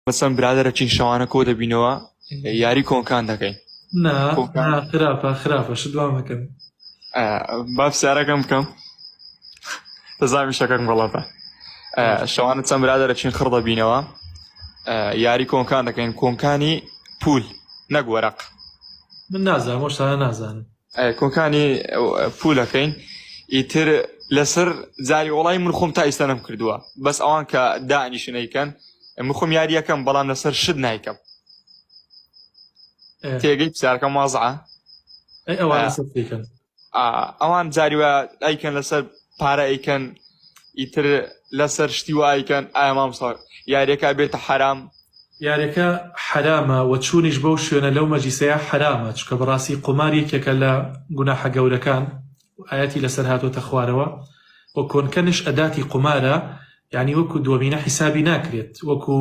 مەسەن برادەرەکین شەوانە کۆ دەبینەوە یاری کۆنکان دەکەین. نا نا خراپە خراپە شت وا مەکەن. با پرسیارەکەم بکەم دەزانم شەکەم غەڵەتە. شەوانە چەند برادەرەکین خڕ دەبینەوە یاری کۆنکان دەکەین کۆنکانی پول نەک وەرەق. من نازانم ئەو شتانە نازانم. کۆکانی پولەکەین ئیتر لەسەر جاری وڵی من خۆم تا ئیستا نەم کردووە بەس ئەوان کە دانیشن ئەیکەن من خۆم یاریەکەم بەڵام لەسەر شت نایکەم تێگەی پرسیارەکەم وازعە ئەوان جاری وە ئەیکەن لەسەر پارە ئەیکەن ئیتر لەسەر شتی وا ئەیکەن ئایا مامۆستا یاریەکە ئەبێتە حەرام؟ یاریەکە حەرامە وە چوونیش بەو شوێنە لەو مەجلیسەیا حەرامە چونکە بەڕاستی قومار یەکێکە لە گوناحە گەورەکان و ئایەتی لەسەر هاتۆتە خوارەوە وە کۆنکەنش ئەداتی قومارە یانی وەکو دۆمینە حیسابی ناکرێت وەکو.